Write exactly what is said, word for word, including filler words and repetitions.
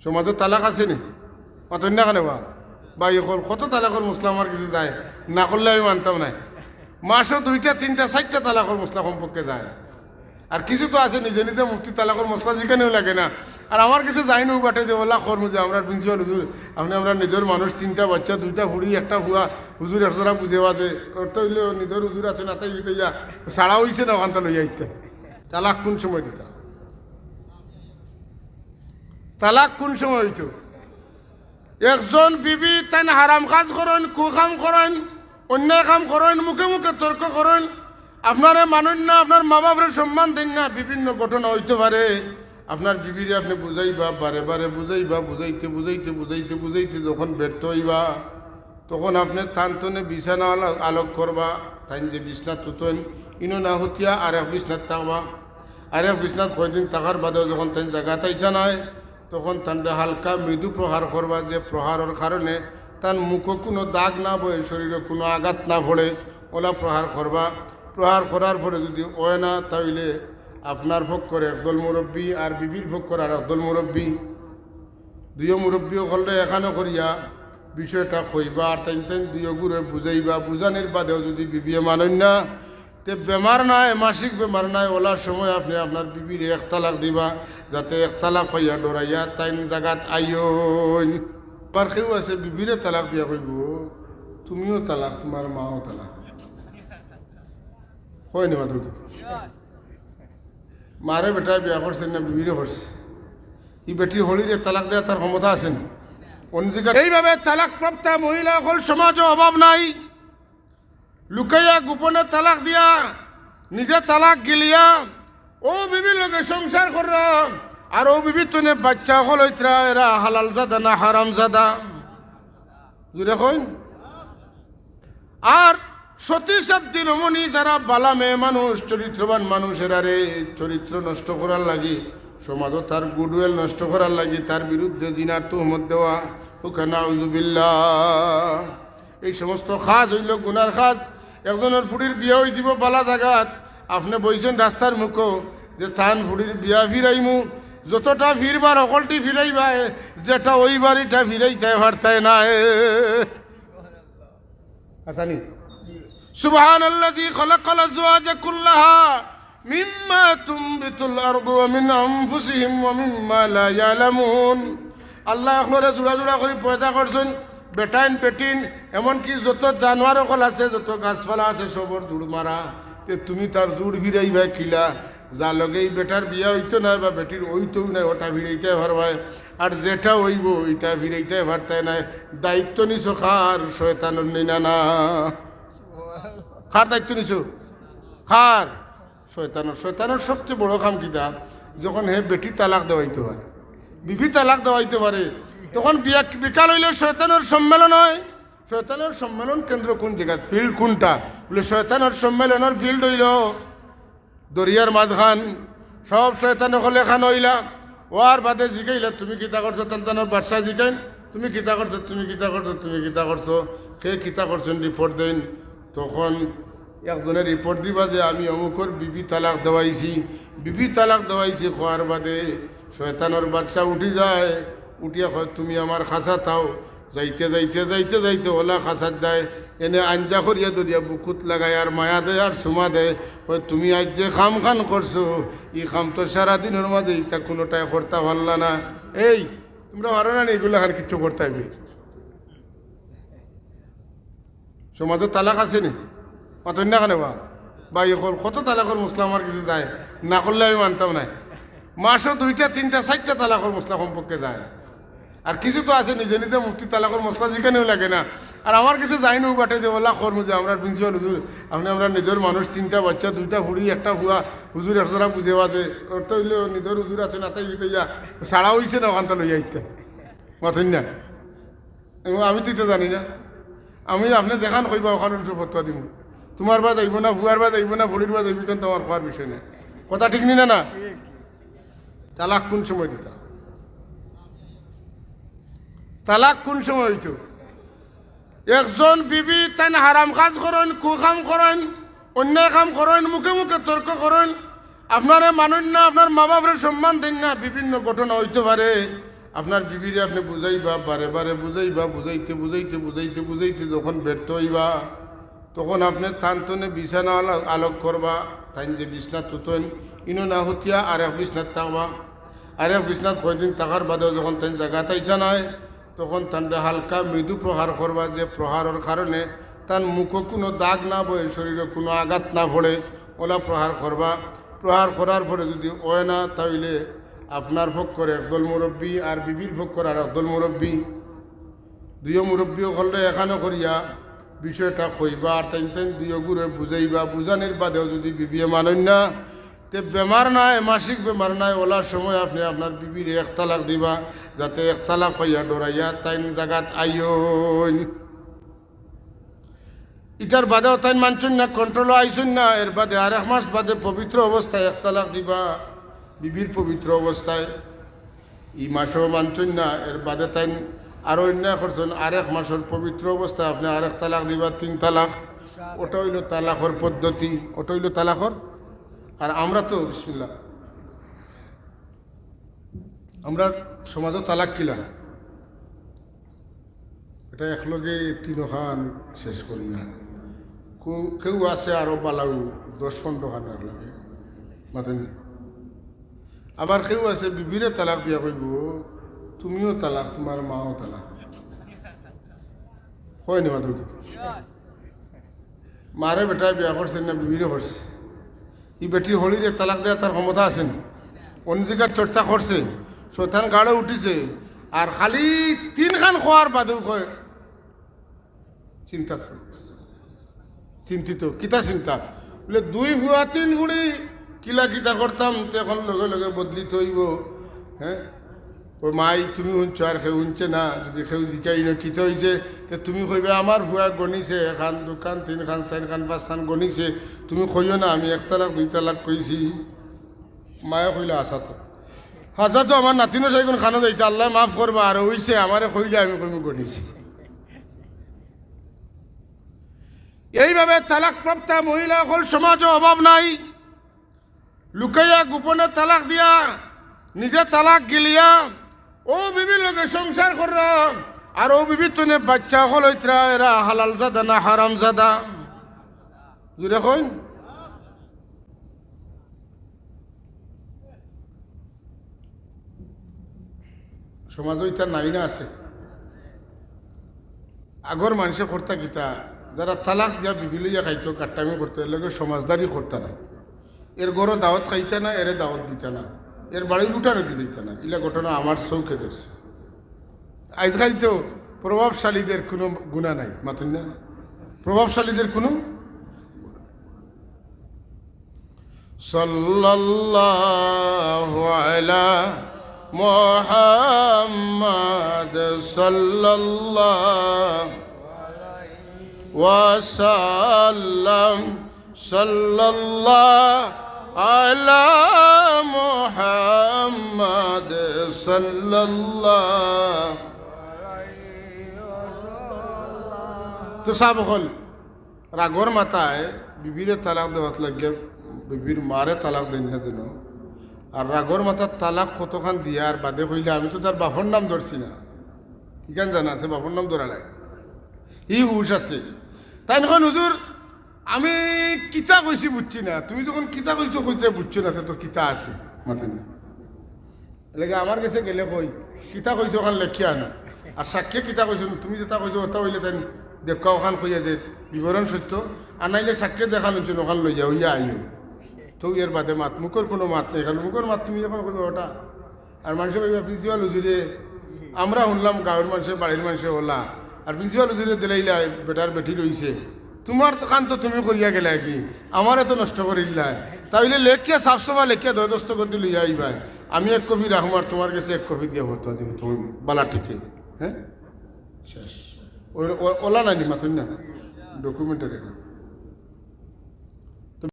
সমাজো তালাক আছে নি? মাতইন না কেনে বা? ভাই অকল, কত তালাকর মাসলা আমার গেছে যায়, না করলে আমি মানতাম নায়। মাসো দুইটা, তিনটা, চাইরটা তালাকর মাসলা কমপক্ষে যায়। আর কিছু তো আছে নিজে নিজে মুফতি, তালাকর মাসলা জিকানিও লাগে না। আর আমার গেছে যাইন অউ বাটে যে, "ওলা খর মুজে, আমরার প্রিন্সিপাল হুজুর, আপনে আমরার নিজর মানুষ, তিনটা বাইচ্চা, দুইটা ফুড়ি, একটা ফুয়া, হুজুর একজরা বুঝে বাজে, করতে অইলে নিজর হুজুর আছে না, তাই বিতাইয়া ছাড়া অইছে না, অখানতা লইয়া আইতা।" তালাক কুন সময় দিতা? তালাক কুন সময় অইতো? একজন বিবি তাইন হারাম কাজ করইন, কুকাম করইন, অন্যায় কাম করইন, মুখে মুখে তর্ক করইন, আপনারে মানইন না, আপনার মা বাপরে সম্মান দেইন না, বিভিন্ন ঘটনা অইতো পারে। আপনার বিবিরে আপনে বুঝাইবা, বারে বারে বুঝাইবা, বুঝাইতে বুঝাইতে বুঝাইতে বুঝাইতে যখন ব্যর্থ অইবা, তখন আপনে তান তনে বিছানা আলা-, আলোক করবা, তাইন যে বিছনাত হুতইন, ইনো না হুতিয়া আরেক বিছনাত থাকবা। আরেক বিছনাত কয়দিন থাকার বাদেও যখন তাইন জাগাত আইতা নায়, তখন তানরে হালকা মৃদু প্রহার করবা, যে প্রহারর কারণে তান মুখো কুনু দাগ না বয়, শরীরো কুনু আঘাত না পড়ে, ওলা প্রহার করবা। প্রহার করার পরে যুদি অয় না, তা অইলে আপনার পক্ষর একদল মুরব্বি আর বিবির পক্ষর আরক দল মুরব্বি, দুইও মুরব্বি অকলরে একখানো করিয়া বিষয়টা কইবা, আর তাইন তাইন দুইওগুরে বুঝাইবা। বুঝানির বাদেও যুদি বিবিয়ে মানইন না, তে বেমার নায়, মাসিক বেমার নায়, ওলা সময় আপনে আপনার বিবিরে এক তালাক দিবা, যাতে এক তালাক অইয়া ডরাইয়া তাইন জাগাত আইন। আবার কেউ আছে বিবিরে তালাক দিয়া কইবো, "তুমিও তালাক, তুমার মাও তালাক।" কয় নি মাতো? মারে বেটায় বিয়া করছে না বিবিরে করছে, ই বেটির হড়িরে তালাক দেওয়ার তার ক্ষমতা আছে নি? অন্যদিকে এইভাবে তালাক প্রাপ্তা মহিলা অকল সমাজো অভাব নাই। লুকাইয়া গোপনে তালাক দিয়া, নিজে তালাক গিলিয়া, অউ বিবির লগে সংসার কররা, আর অউ বিবির তনে বাইচ্চা অকল অইতরা, এরা হালাল জাদা না হারাম জাদা? জুরে কইন। আর সতী সাধ্বী রমণী যারা বালা মেয়ে মানুষ, চরিত্রবান মানুষ, এরারে চরিত্র নষ্ট করার লাগি, সমাজো তার গুডউইল নষ্ট করার লাগি, তার বিরুদ্ধে জিনার তুহমত দেওয়া, হুকা নাউজুবিল্লাহ। এই সমস্ত কাজ অইলো গুনার কাজ। একজনর ফুড়ির বিয়া অইযিবো বালা জাগাত, আপনে বইছইন রাস্তার মুখো যে তান ফুড়ির বিয়া ফিরাইমু, যতটা ফিরবার হকলটি ফিরাইবায়, যেটা অইবার ইটা ফিরাইতায় পারতায় নায়। আসানি। সুবহানাল্লাযী খালাকাল আজওয়াজা কুল্লাহা মিম্মা তুমবিতুল আরদু ওয়া মিন আনফুসিহিম ওয়া মিম্মা লা ইয়ালামুন। আল্লায় অকলরে জুড়া জুড়া করি পয়দা করছইন, বেটাইন বেটিন, এমনকি যত জানোয়ার অকল আছে, যত গাছপালা আছে, সবর জুড় মারা। তে তুমি তার জুড় ফিরাইবায় কিলা? যার লগে ই বেটার বিয়া অইতো নায় বা বেটির অইতোউ নায়, ওটা ফিরাইতায় পারবায়। আর যেটা অইবো, ইটা ফিরাইতায় পারতায় নায়। দায়িত্ব নিছো কার? শয়তানর নি না? না। কার দায়িত্ব নিছো? কার? শয়তানর। শয়তানর সবচেয়ে বড় কাম কিতা? যখন হে বেটি তালাক দেওয়াইতো পারে, বিবি তালাক দেওয়াইতো পারে, তখন বিয়া-, বিকাল অইলে শয়তানর সম্মেলন অয়। শয়তানর সম্মেলন কেন্দ্র কুন জাগাত? Field কুনটা? বুলে, শয়তানর সম্মেলনর field অইলো দরিয়ার মাঝখান। সব শয়তান অকল একখান অইলা, অওয়ার বাদে জিগাইলা, "তুমি কিতা করছো?" তান তানর বাদশায় জিগাইন, "তুমি কিতা করছো? তুমি কিতা করছো? তুমি কিতা করছো?" কে কিতা করছইন report দেইন। তখন একজনে report দিবা যে, "আমি অমুকর বিবি তালাক দেওয়াইছি, বিবি তালাক দেওয়াইছি," কওয়ার বাদে শয়তানর বাদশা উঠি যায়, উঠিয়া কয়, "তুমি আমার কাছা থাও।" যাইতে যাইতে যাইতে যাইতে ওলা কাছাত যায়, এনে আঞ্জা করিয়া ধরিয়া বুকুত লাগায় আর মায়া দেয় আর চুমা দেয়, কয়, "তুমি আইজ যে কামখান করছো, ই কাম তো সারাদিনর মাঝে ইতা কুনুটায় করতা পারলা না।" এই, তুমরা পারো না নি ইগুলাখান কিচ্ছু করতায়? সমাজো তালাক আছে নি? মাতইন না কেনে বা? ভাই অকল, কত তালাকর মাসলা আমার গেছে যায়, না করলে আমি মানতাম নায়। মাসো দুইটা, তিনটা, চাইরটা তালাকর মাসলা কমপক্ষে যায়। আর কিছু তো আছে নিজে নিজে মুফতি, তালাকর মাসলা জিকানিও লাগে না। আর আমার গেছে যাইন অউ বাটে যে, "ওলা খর মুজে, আমরার প্রিন্সিপাল হুজুর, আপনে আমরার নিজর মানুষ, তিনটা বাইচ্চা, দুইটা ফুড়ি, একটা ফুয়া, হুজুর একজরা বুঝে বাজে, করতে অইলে নিজর হুজুর আছে না, তাই বিতাইয়া ছাড়া অইছে না, অখানতা লইয়া আইতা।" মাতইন না। এবং আমি তো ইতা জানি না। আমি আপনে যেখান কইবা অখানর উপরে ফতোয়া দিমু। তুমার বা যাইবো না, ফুয়ার বা যাইবো না, ফুড়ির বা যাইবো, ইখান তো আমার কওয়ার বিষয় নায়। কথা ঠিক নি না, না? তালাক কুন সময় দিতা? তালাক কুন সময় অইতো? একজন বিবি তাইন হারাম কাজ করইন, কুকাম করইন, অন্যায় কাম করইন, মুখে মুখে তর্ক করইন, আপনারে মানইন না, আপনার মা বাপরে সম্মান দেইন না, বিভিন্ন ঘটনা অইতো পারে। আপনার বিবিরে আপনে বুঝাইবা, বারে বারে বুঝাইবা, বুঝাইতে বুঝাইতে বুঝাইতে বুঝাইতে যখন ব্যর্থ অইবা, তখন আপনে তান তনে বিছানা আলা-, আলোক করবা। তাইন যে বিছনাত হুতইন, ইনো না হুতিয়া আরেক বিছনাত থাকবা। আরেক বিছনাত কয়দিন থাকার বাদেও যখন তাইন জাগাত আইতা নায়, তখন তানরে হালকা মৃদু প্রহার করবা, যে প্রহারর কারণে তান মুখো কুনু দাগ না বয়, শরীরো কুনু আঘাত না পড়ে, অলা প্রহার করবা। প্রহার করার পরে যুদি অয় না, তা অইলে আপনার পক্ষর একদল মুরব্বি আর বিবির পক্ষর আরকদল মুরব্বি, দুইও মুরব্বি অকলরে একখানো করিয়া বিষয়টা কইবা, আর তাইন তাইন দুইওগুরে বুঝাইবা। বুঝানির বাদেও যুদি বিবিয়ে মানইন না, তে বেমার নায়, মাসিক বেমার নায়, অলা সময় আপনে আপনার বিবিরে এক তালাক দিবা, যাতে এক তালাক অইয়া ডরাইয়া তাইন জাগাত আইন। ইটার বাদেও তাইন মানছইন না, কন্ট্রোলো আইছইন না, এর বাদে আরেক মাস বাদে পবিত্র অবস্থায় এক তালাক দিবা, বিবির পবিত্র অবস্থায়। ই মাসও মানছইন না, এর বাদে তাইন আরো অন্যায় করছইন, আরেক মাসর পবিত্র অবস্থায় আপনে আরেক তালাক দিবা, তিন তালাক। ওটা অইলো তালাকর পদ্ধতি, ওটা অইলো তালাকর। আর আমরা তো, বিসমিল্লাহ, আমরার সমাজো তালাক কিলা? এটা একলগে তিনখান শেষ করি না। কু-, কেউ আছে আরো বালাউ, দশ পনেরো খান একলগে। মাতেন নি? আবার কেউ আছে বিবিরে তালাক দিয়া কইবো, "তুমিও তালাক, তুমার মাও তালাক।" কয় নি মাতইন? মারে বেটায় বিয়া করছে না বিবিরে করছে? ই বেটি হড়িরে তালাক দেওয়ার তার ক্ষমতা আছে নি? অনধিকার চর্চা করছে, শয়তান গাড়ো উঠিছে, আর খালি তিনখান কওয়ার বাদেও কয়, চিন্তাত পড়ছে। চিন্তিত, কিতা চিন্তা? বলে, "দুই ফুয়া তিন ফুড়ি, কিলা কিতা করতাম, তে এখন লগে লগে বদলিত অইবো।" হ্যাঁ, ও মাই, তুমি হুনছো আর কেউ হুনছে না, যুদি কেউ জিকাই না কিতা অইছে, তে তুমি কইবে, "আমার ফুয়া গনিছে, একখান, দুইখান, তিনখান, চাইরখান, পাঁচখান গনিছে, তুমি কইও না আমি এক তালাক, দুই তালাক কইছি।" মায়ে কইলা, "আচ্ছা তো, আচ্ছা তো, আমার নাতিনও সাইগুন খানো যাইতে, আল্লায় মাফ করবা, আর অইছে, আমারে কইলে আমি কইমু গনিছে।" এইভাবে তালাক প্রাপ্তা মহিলা অকল সমাজো অভাব নাই। লুকাইয়া গোপনে তালাক দিয়া, নিজে তালাক গিলিয়া, অউ বিবির লগে সংসার কররা, আর অউ বিবির তনে বাইচ্চা অকল অইতরা, এরা হালাল জাদা না হারাম জাদা? জুরে কইন। সমাজো ইতা নাই না আছে? আগর মানষে করতা কিতা, যারা তালাক দিয়া বিবি লইয়া খাইতো, কাট্টামি করতো, এর লগে সমাজদারি করতা না। এর ঘরো দাওয়াত খাইতা না, এরে দাওয়াত দিতা না, এর বাড়ি উঠানো দি দিতা না। ইলা ঘটনা আমার চউখে দেখছি। আইজকাইল তো প্রভাবশালীদের কুনু গুনা নাই, মাতইন না? প্রভাবশালীদের কুনু সাল্লাল্লাহু আলা মুহাম্মাদ সাল্লাল্লাহু ওয়াসাল্লাম, সাল্লাল্লাহু আলা মুহাম্মাদ সাল্লাল্লাহু। তো সাব অকল, রাগর মাথায় বিবিরে তালাক দেওয়াত লাগিয়া, বিবির মারে তালাক দেইন না যেন। আর রাগর মাথাত তালাক কতখান দিয়ার বাদে কইলা, "আমি তো তার বাপর নাম ধরছি না।" ইখান জানা আছে, বাপর নাম ধরা লাগে। ই হুশ আছে। তাইন কইন, "হুজুর, আমি কিতা কইছি বুঝছি না, তুমি যখন কিতা কইছো কইতে বুঝছো না, তে তো কিতা আছে?" মাতইন না। এরলাগি আমার গেছে গেলে কই, "কিতা কইছো অখান লেখিয়া আনো, আর সাক্ষী কিতা কইছো, তুমি যেটা কইছো ওটা অইলে তাইন দেখো অখান কইয়া যে বিবরণ সত্য, আর নাইলে সাক্ষী যেখান অইছো অখান লইয়া অইয়া আইও।" তো এর বাদে মাত, মুখর কুনু মাত নাই, কারণ মুখর মাত তুমি যখন কইবে ওটা। আর মানষে কইবা, "প্রিন্সিপাল হুজুরে, আমরা হুনলাম গাঁওর মানষে, বাড়ির মানষে অলা, আর প্রিন্সিপাল হুজুরে দিলাইলা বেটার বেটি রইছে, তুমার তো কাম তো তুমি করিয়া গেলায় কি, আমারে তো নষ্ট করিলায়।" তা অইলে লেখিয়া সাফ সাফা লেখিয়া দয় দস্তখত দি লইয়া আইবায়, আমি এক কপি রাখমু আর তুমার গেছে এক কপি দিয়া ফতোয়া দিমু, তুমি বালা ঠিকে। হ্যাঁ, শেষ। ও-, ও-, অলা নাই নি মাতইন না, ডকুমেন্টে রেখো।